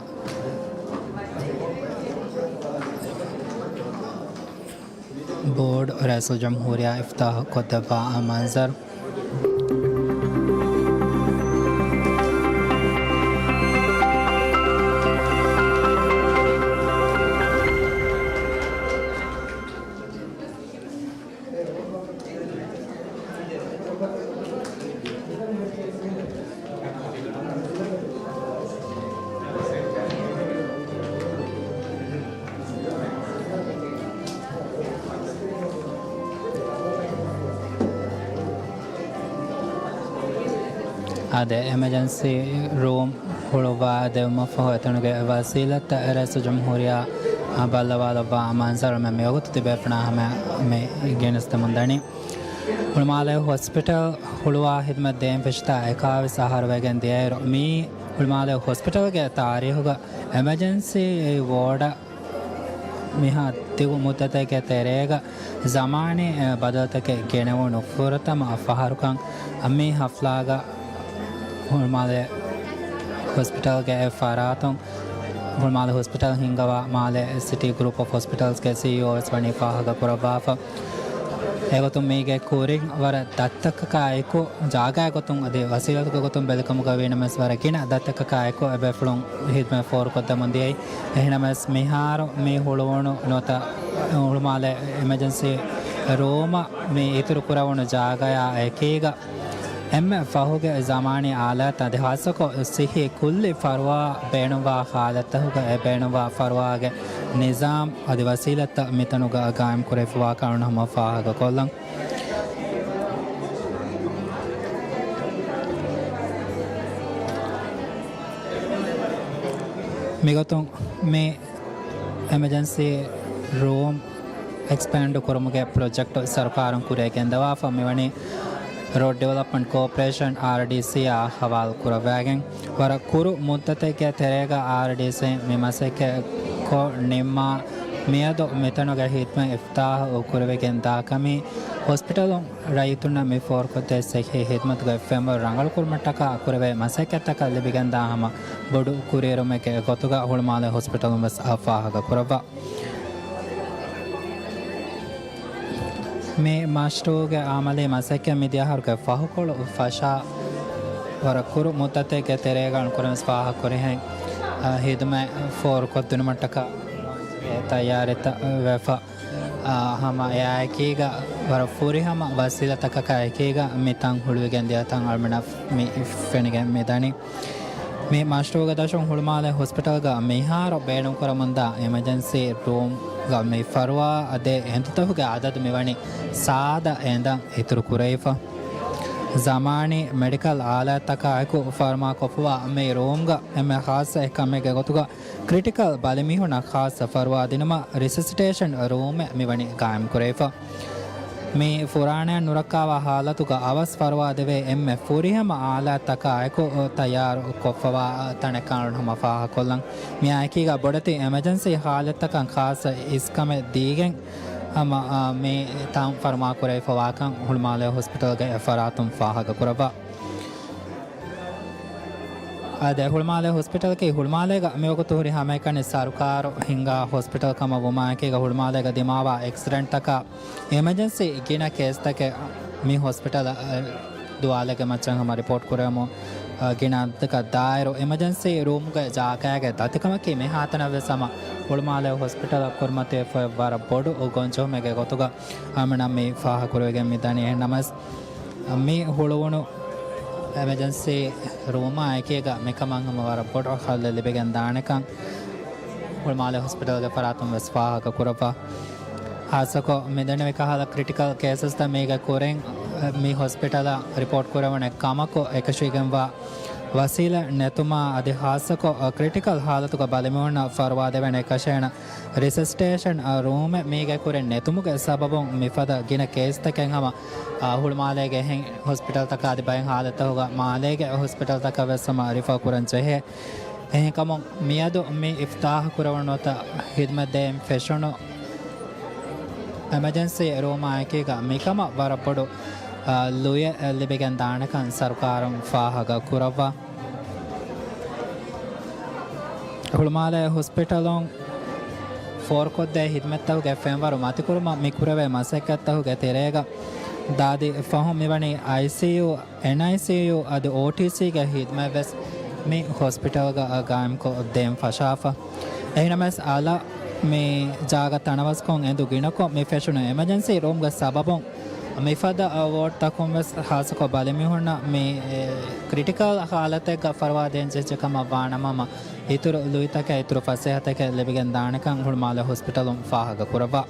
ބޯޑު ރައީސުލްޖުމްހޫރިއްޔާ އިފްތާޙު ކޮށްދެއްވާ މަންޒަރު. އާދެ، އެމަޖެންސީ ރޫމް ހުޅުވާ ދެއްވުމަށްފަހު އެތަނުގެ ވަސީލަތްތައް ރައީސުލްޖުމްހޫރިއްޔާ ބައްލަވާލައްވާ މަންޒަރު މި ވަގުތު ތިބޭފުޅުންނާ ހަމަ މި ގެނެސްދެމުން ދަނީ. ހުޅުމާލެ ހޮސްޕިޓަލް ހުޅުވާ ހިދުމަތް ދޭން ފެށިތާ އެކާވީސް އަހަރު ވެގެން ދިޔައިރު، މީ ހުޅުމާލެ ހޮސްޕިޓަލްގެ ތާރީހުގަ އެމަޖެންސީ ވޯޑަށް މިހާ ދިގު މުއްދަތެއްގެ ތެރޭގަ ޒަމާނީ ބަދަލުތަކެއް ގެނެވުނު ފުރަތަމަ ފަހަރުކަން މި ހަފްލާގަ ހުޅުމާލެ ހޮސްޕިޓަލްގެ ފަރާތުން ހުޅުމާލެ ހޮސްޕިޓަލް ހިންގަވާ މާލެ ސިޓީ ގްރޫޕް އޮފް ހޮސްޕިޓަލްސްގެ ސީއީއޯ ވެސް ވަނީ ފާހަގަ ކުރައްވާފަ. އެގޮތުން މީގެ ކުރިން ވަރަށް ދަތްތަކަކާއެކު، ޖާގައިގެ ގޮތުން އަދި ވަސީލަތުގެ ގޮތުން ބެލިކަމުގަ ވީނަމަވެސް ވަރަށް ގިނަ ދަތްތަކަކާއެކު އެބޭފުޅުން ހިދުމަތް ފޯރުކޮށްދެމުން ދިޔައީ. އެހެނަމަވެސް މިހާރު މި ހުޅުވުނު ނުވަތަ ހުޅުމާލެ އެމަޖެންސީ ރޫމަށް މި އިތުރު ކުރެވުނު ޖާގަޔާ އެކީގަ އެންމެ ފަހުގެ ޒަމާނީ އާލާތް އަދި ހާއްސަކޮށް ސިއްހީ ކުއްލި ފަރުވާ ބޭނުންވާ ހާލަތްތަކުގަ އެ ބޭނުންވާ ފަރުވާގެ ނިޒާމް އަދި ވަސީލަތްތައް މިތަނުގަ ގާއިމް ކުރެވިފަވާ ކަން ހަމަ ފާހަގަ ކޮށްލަން. މިގޮތުން މި އެމަޖެންސީ ރޫމް އެކްސްޕޭންޑް ކުރުމުގެ ޕްރޮޖެކްޓް ސަރުކާރުން ކުރިއަށް ގެންދަވާފަ މިވަނީ ރޯޑް ޑިވެލޮޕްމަންޓް ކޯޕަރޭޝަން، އާރްޑީސީ، އާ ހަވާލު ކުރައްވާގެން. ވަރަށް ކުރު މުއްދަތެއްގެ ތެރޭގަ އާރްޑީސީ މި މަސައްކަތް ކޮށް ނިންމާ މިއަދު މިތަނުގެ ހިދްމަތް އިފްތާހު ކުރެވިގެން ދާ ކަމީ ހޮސްޕިޓަލުން ރައްޔިތުންނަށް މި ފޯރުކޮށްދޭ ސިއްހީ ހިދްމަތުގެ ފެންވަރު ރަނގަޅުކުރުމަށްޓަކާ ކުރެވޭ މަސައްކަތްތަކަށް ލިބިގެންދާ ހަމަ ބޮޑު ކުރިއެރުމެއްގެ ގޮތުގަ ހުޅުމާލެ ހޮސްޕިޓަލުން ވެސް އާ ފާހަގަ ކުރައްވާ. މި މަޝްރޫޢުގެ އަމަލީ މަސައްކަތް މިދިޔަ އަހަރުގެ ފަހުކޮޅު ފަށާ ވަރަށް ކުރު މުއްދަތެއްގެ ތެރޭގަ އަންކުރެންވެސް ފާހަގަކުރިހެން، އަ، ހިދުމަތް ފޯރުކޮށްދިނުމަށްޓަކާ ތައްޔާރީތައް ވެފަ، އަ، ހަމަ އެއާއެކީގަ ވަރަށް ފުރިހަމަ ވަސީލަތަކަކާ އެކީގަ މި ތަން ހުޅުވިގެން ދިޔަ ތަން އަޅުމެނަށް މި ފެނިގެން މި ދަނީ. މި މަޝްރޫޢުގެ ދަށުން ހުޅުމާލެ ހޮސްޕިޓަލްގަ މިހާރު ބޭނުންކުރަމުންދާ އެމަޖެންސީ ރޫމްގަ މި ފަރުވާ ދޭ އެނދުތަކުގެ އަދަދު މިވަނީ ސާދަ އެނދަށް އިތުރު ކުރެވިފަ. ޒަމާނީ މެޑިކަލް އާލާތްތަކާއެކު ފަރުމާކޮށްފަވާ މި ރޫމްގަ އެންމެ ޚާއްޞަ އެއްކަމެއްގެ ގޮތުގަ ކްރިޓިކަލް ބަލިމީހުންނަށް ޚާއްޞަ ފަރުވާ ދިނުމަށް ރިސަސިޓޭޝަން ރޫމެއް މިވަނީ ގާއިމް ކުރެވިފަ. މި ފުރާނައަށް ނުރައްކާވާ ހާލަތުގަ އަވަސް ފަރުވާ ދެވޭ އެންމެ ފުރިހަމަ އާލާތްތަކާއެކު ތައްޔާރު ކޮށްފަވާ ތަނެއް ކަން ހަމަ ފާހަގަކޮށްލަން. މިއާއެކީގަ ބޮޑެތި އެމަޖެންސީ ހާލަތްތަކަށް ޚާއްޞަ އިސްކަމެއް ދީގެން ހަމަ، އާ، މި ތަން ފަރުމާކުރެވިފަވާކަން ހުޅުމާލެ ހޮސްޕިޓަލްގެ ފަރާތުން ފާހަގަކުރައްވާ. އާދެ، ހުޅުމާލެ ހޮސްޕިޓަލަކީ ހުޅުމާލޭގަ މިވަގުތު ހުރި ހަމައެކަނި ސަރުކާރު ހިންގާ ހޮސްޕިޓަލް ކަމަށް ވުމާއެކީގަ ހުޅުމާލޭގަ ދިމާވާ އެކްސިޑެންޓްތަކާ އެމަޖެންސީ ގިނަ ކޭސްތަކެއް މި ހޮސްޕިޓަލަށް ދުވާލެއްގެ މައްޗަށް ހަމަ ރިޕޯޓް ކުރެވެމުން، ގިނަ އަދަދަކަށް ދާއިރު އެމަޖެންސީ ރޫމްގެ ޖާގައިގެ ދަތިކަމަކީ މިހާތަނަށް ވެސް ހަމަ ހުޅުމާލެ ހޮސްޕިޓަލަށް ކުރިމަތިވެފައި ވަރަށް ބޮޑު ގޮންޖެހުމެއްގެ ގޮތުގަ އަޅުމެންނަށް މި ފާހަގަކުރެވިގެން މި ދަނީ. އެހެންނަމަވެސް، މި ހުޅުވުނު އެމަޖެންސީ ރޫމާ އެކީގަ މިކަމަށް ހަމަ ވަރަށް ބޮޑު ހައްލެއް ލިބިގެން ދާނެކަން ހުޅުމާލެ ހޮސްޕިޓަލްގެ ފަރާތުން ވެސް ފާހަގަ ކުރައްވާ. ހާއްސަކޮށް މިދެންނެވި ކަހަލަ ކްރިޓިކަލް ކޭސަސްތައް މީގެ ކުރިން މި ހޮސްޕިޓަލަށް ރިޕޯޓް ކުރެވުނެ ކަމަކު އެކަށީގެންވާ ވަސީލަތް ނެތުމާ އަދި ހާއްސަކޮށް ކްރިޓިކަލް ހާލަތުގަ ބަލިމީހުންނަށް ފަރުވާ ދެވޭނެ އެކަށޭނަ ރިސަސިޓޭޝަން ރޫމެއް މީގެ ކުރިން ނެތުމުގެ ސަބަބުން މިފަދަ ގިނަ ކޭސްތަކެއް ހަމަ ހުޅުމާލޭގެ އެހެން ހޮސްޕިޓަލްތަކާ އަދި ބައެއް ހާލަތްތަކުގަ މާލޭގެ ހޮސްޕިޓަލްތަކަށް ވެސް ހަމަ ރިފާ ކުރަން ޖެހޭ. އެހެންކަމުން މިއަދު މި އިފްތާހު ކުރެވުނު ނުވަތަ ހިދުމަތް ދޭން ފެށުނު އެމަޖެންސީ ރޫމާ އެކީގަ މިކަމަށް ވަރަށް ބޮޑު، އާ، ލުޔެއް ލިބިގެން ދާނެކަން ސަރުކާރުން ފާހަގަ ކުރައްވާ. ހުޅުމާލެ ހޮސްޕިޓަލުން ފޯރުކޮށްދޭ ހިދުމަތްތަކުގެ ފެންވަރު މަތިކުރުމަށް މި ކުރެވޭ މަސައްކަތްތަކުގެ ތެރޭގަ ދާދި ފަހުން މިވަނީ އައިސީޔޫ، އެންއައިސީޔޫ އަދި އޯޓީސީގެ ހިދުމަތްވެސް މި ހޮސްޕިޓަލްގަ ގާއިމްކޮށް ދޭން ފަށާފަ. އެހެނަމަވެސް އަލަށް މި ޖާގަ ތަނަވަސްކޮށް އެނދު ގިނަކޮށް މި ފެށުނު އެމަޖެންސީ ރޫމްގެ ސަބަބުން މިފަދަ ވޯޑްތަކުން ވެސް ހާއްސަކޮށް ބަލިމީހުންނަށް މި، އެ، ކްރިޓިކަލް ހާލަތެއްގަ ފަރުވާ ދޭން ޖެހިއްޖެ ކަމަށް ވާނަމަ، އިތުރު ލުއިތަކެއް، އިތުރު ފަސޭހަތަކެއް ލިބިގެން ދާނެކަން ހުޅުމާލެ ހޮސްޕިޓަލުން ފާހަގަ ކުރައްވާ.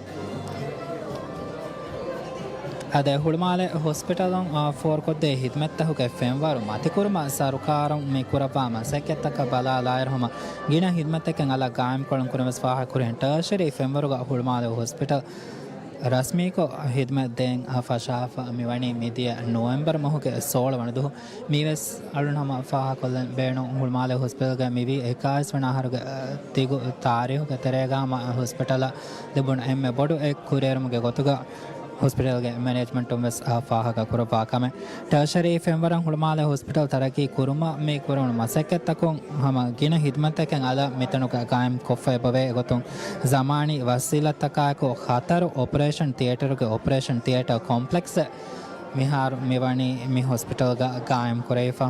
އަދި ހުޅުމާލެ ހޮސްޕިޓަލުން، އާ، ފޯރުކޮށްދޭ ހިދުމަތްތަކުގެ ފެންވަރު މަތިކުރުމަށް ސަރުކާރުން މި ކުރައްވާ މަސައްކަތްތަކަށް ބަލާލާއިރު ހަމަ ގިނަ ހިދުމަތްތަކެއް އަލަށް ގާއިމްކޮށްލަން ކުރިން ވެސް ފާހަގަކުރިހެން ޓާޝަރީ ފެންވަރުގަ ހުޅުމާލެ ހޮސްޕިޓަލް ރަސްމީކޮށް ހިދުމަތް ދޭން ފަށާފަ މިވަނީ މިދިޔަ ނޮވެމްބަރު މަހުގެ ސޯޅަ ވަނަ ދުވަހު. މީވެސް އަޅުން ހަމަ ފާހަގަކޮށްލަން ބޭނުން ހުޅުމާލެ ހޮސްޕިޓަލްގަ މިވީ އެކާވީސް ވަނަ އަހަރުގެ ދިގު ތާރީހުގެ ތެރޭގަ ހަމަ ހޮސްޕިޓަލަށް ލިބުނު އެންމެ ބޮޑު އެއް ކުރިއެރުމުގެ ގޮތުގަ ހޮސްޕިޓަލްގެ މެނޭޖްމަންޓުން ވެސް ފާހަގަ ކުރައްވާ ކަމެއް. ޓާޝަރީ ފެންވަރަށް ހުޅުމާލެ ހޮސްޕިޓަލް ތަރައްގީ ކުރުމަށް މި ކުރެވުނު މަސައްކަތްތަކުން ހަމަ ގިނަ ހިދުމަތްތަކެއް އަލަށް މިތަނުގަ ގާއިމް ކޮށްފަ އެބަވޭ ގޮތުން ޒަމާނީ ވަސީލަތްތަކާއެކު ޚަތަރު އޮޕަރޭޝަން ތިއޭޓަރުގެ އޮޕަރޭޝަން ތިއޭޓަރ ކޮމްޕްލެކްސް މިހާރު މިވަނީ މި ހޮސްޕިޓަލްގަ ގާއިމް ކުރެވިފަ.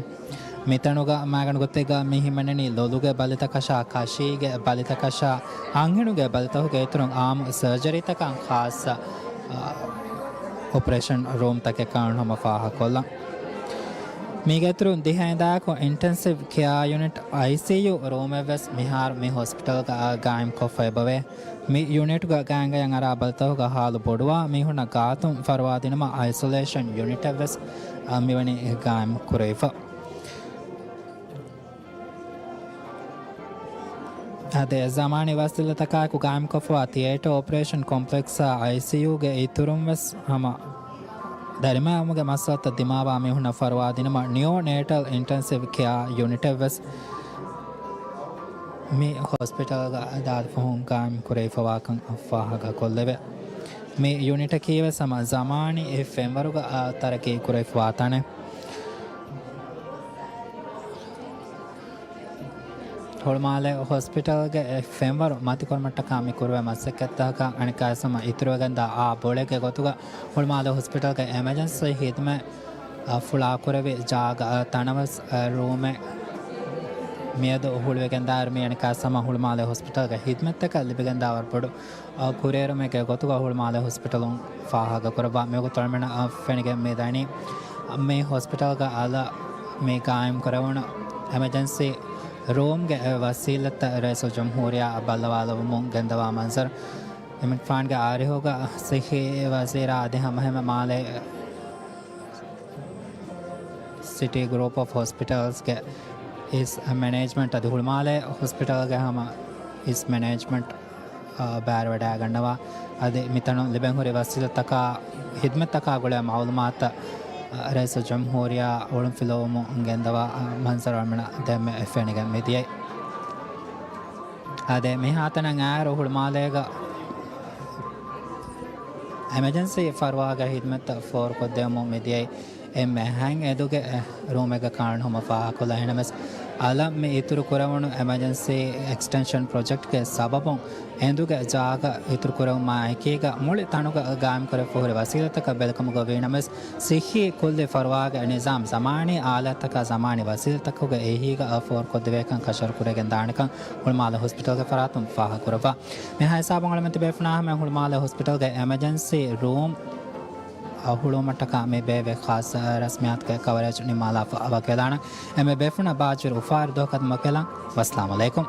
މިތަނުގަ މާގަނޑު ގޮތެއްގަ މި ހިމެނެނީ ލޮލުގެ ބަލިތަކަށާ، ކަށީގެ ބަލިތަކަށާ، އަންހެނުގެ ބަލިތަކުގެ އިތުރުން އާއްމު ސަރޖަރީތަކަށް ޚާއްޞަ، އާ، އޮޕަރޭޝަން ރޫމްތަކެއް ކަން ހަމަ ފާހަގަކޮށްލަން. މީގެއިތުރުން ދިހަ އިންދާއެކު އިންޓެންސިވް ކެއާ ޔުނިޓް، އައިސީޔޫ، ރޫމެއްވެސް މިހާރު މި ހޮސްޕިޓަލްގަ ގާއިމްކޮށްފަ އެބަވޭ. މި ޔުނިޓްގަ ގާތްގަޔަށް އަރާ ބަލިތަކުގަ ހާލު ބޮޑުވާ މީހުންނަށް ގާތުން ފަރުވާދިނުމަށް އައިސޮލޭޝަން ޔުނިޓެއްވެސް، އަ، މިވަނީ ގާއިމް ކުރެވިފަ. އާދެ، ޒަމާނީ ވަސީލަތަކާއެކު ގާއިމްކޮށްފަވާ ތިއޭޓަރ އޮޕަރޭޝަން ކޮމްޕްލެކްސްއާ އައިސީޔޫގެ އިތުރުން ވެސް ހަމަ ދަރިމައިވުމުގެ މައްސަލަތައް ދިމާވާ މީހުންނަށް ފަރުވާދިނުމަށް ނިއޯ ނޭޓަލް އިންޓެންސިވް ކެއާ ޔުނިޓެއް ވެސް މި ހޮސްޕިޓަލްގަ ދާދިފަހުން ގާއިމް ކުރެވިފަވާކަން ފާހަގަކޮށްލެވޭ. މި ޔުނިޓަކީ ވެސް ހަމަ ޒަމާނީ އެއް ފެންވަރުގަ، އާ، ތަރައްޤީ ކުރެވިފަވާ ތަނެއް. ހުޅުމާލެ ހޮސްޕިޓަލްގެ އެއް ފެންވަރު މަތިކުރުމަށްޓަކާ މި ކުރެވޭ މަސައްކަތްތަކަކަށް އަނެއްކާވެސް ހަމަ އިތުރުވެގެންދާ އާ ބޮޅެއްގެ ގޮތުގަ ހުޅުމާލެ ހޮސްޕިޓަލްގެ އެމަޖެންސީ ހިދުމަތް، އަ، ފުޅާކުރެވި ޖާގަ، އަ، ތަނަވަސް، އަ، ރޫމެއް މިއަދު ހުޅުވިގެންދާއިރު މި އަނެއްކާވެސް ހަމަ ހުޅުމާލެ ހޮސްޕިޓަލްގެ ހިދުމަތްތަކަށް ލިބިގެންދާ ވަރަށް ބޮޑު، އަ، ކުރިއެރުމެއްގެ ގޮތުގަ ހުޅުމާލެ ހޮސްޕިޓަލުން ފާހަގަކުރައްވާ. މިވަގުތު އަޅުމެންނަށް ފެނިގެން މި ދަނީ މި ހޮސްޕިޓަލްގަ އަލަށް މި ގާއިމް ކުރެވުނު އެމަޖެންސީ ރޫމްގެ ރައީސުލްޖުމްހޫރިއްޔާ ބައްލަވާލެވުމުން ގެންދަވާ މަންޒަރު. އެމިންފާންގެ އާރިހުގަ ސިއްހީ ވަޒީރާ އަދި ހަމަހެމަ މާލޭ ސިޓީ ގްރޫޕް އޮފް ހޮސްޕިޓަލްސްގެ އިސް މެނޭޖްމަންޓް އަދި ހުޅުމާލޭ ހޮސްޕިޓަލްގެ ހަމަ އިސް މެނޭޖްމަންޓް، އާ، ބައިވެވަޑައިގަންނަވާ. އަދި މިތަނުން ލިބެންހުރި ވަސީލަތްތަކާ، ހިދުމަތްތަކާ ގުޅޭ މައުލޫމާތުތައް، އާ، ރައީސުލްޖުމްހޫރިއްޔާ އޮޅުންފިލުވުމުން ގެންދަވާ، އާ، މަންޒަރު އަޅުމެންނަށް ދެންމެ ފެނިގެން މިދިޔައީ. އާދެ، މިހާތަނަށް އައިރު ހުޅުމާލޭގަ އެމަޖެންސީ ފަރުވާގެ ހިދުމަތްތައް ފޯރުކޮށްދެވުމުން މިދިޔައީ. އެންމެ ހަތް އެދުގެ ރޫމެއްގަ ކާން ހަމަ ފާހަގަކޮށްލާ. އެހެނަމެސް އަލަށް މި އިތުރު ކުރެވުނު އެމަޖެންސީ އެކްސްޓެންޝަން ޕްރޮޖެކްޓްގެ ސަބަބުން އެނދުގެ ޖާގަ އިތުރު ކުރެވުމާ އެކީގަ މުޅި ތަނުގަ ގާއިމްކުރެވިފަ ހުރި ވަސީލަތަކަށް ބެލެކަމުގަ ވީނަމަވެސް، ސިއްހީ ކުއްލި ފަރުވާގެ ނިޒާމް ޒަމާނީ އާލާތްތަކާ ޒަމާނީ ވަސީލަތަކުގެ އެހީގަ އަށް ފޯރުކޮށްދެވޭކަން ކަށަވަރު ކުރެވިގެން ދާނެކަން ހުޅުމާލެ ހޮސްޕިޓަލްގެ ފަރާތުން ފާހަގަކުރައްވާ. މިހާ ހިސާބުން އަޅުމެން ތިބޭފުޅުންނާ ހަމައަށް ހުޅުމާލެ ހޮސްޕިޓަލްގެ އެމަޖެންސީ ރޫމް އަށް ހުޅުވުމަށްޓަކާ މި ބޭއްވި ޚާއްސަ ރަސްމިއްޔާތުގެ ކަވަރޭޖް ނިންމާލާފަ ވަކިވެލާނަން. އެންމެ ބޭފުޅުންނަށް ބާއްޖަވެރި އުފާވެރި ދުވަހަކަށް ވަކިވެލަން. ވައްސަލާމު ޢަލައިކުމް.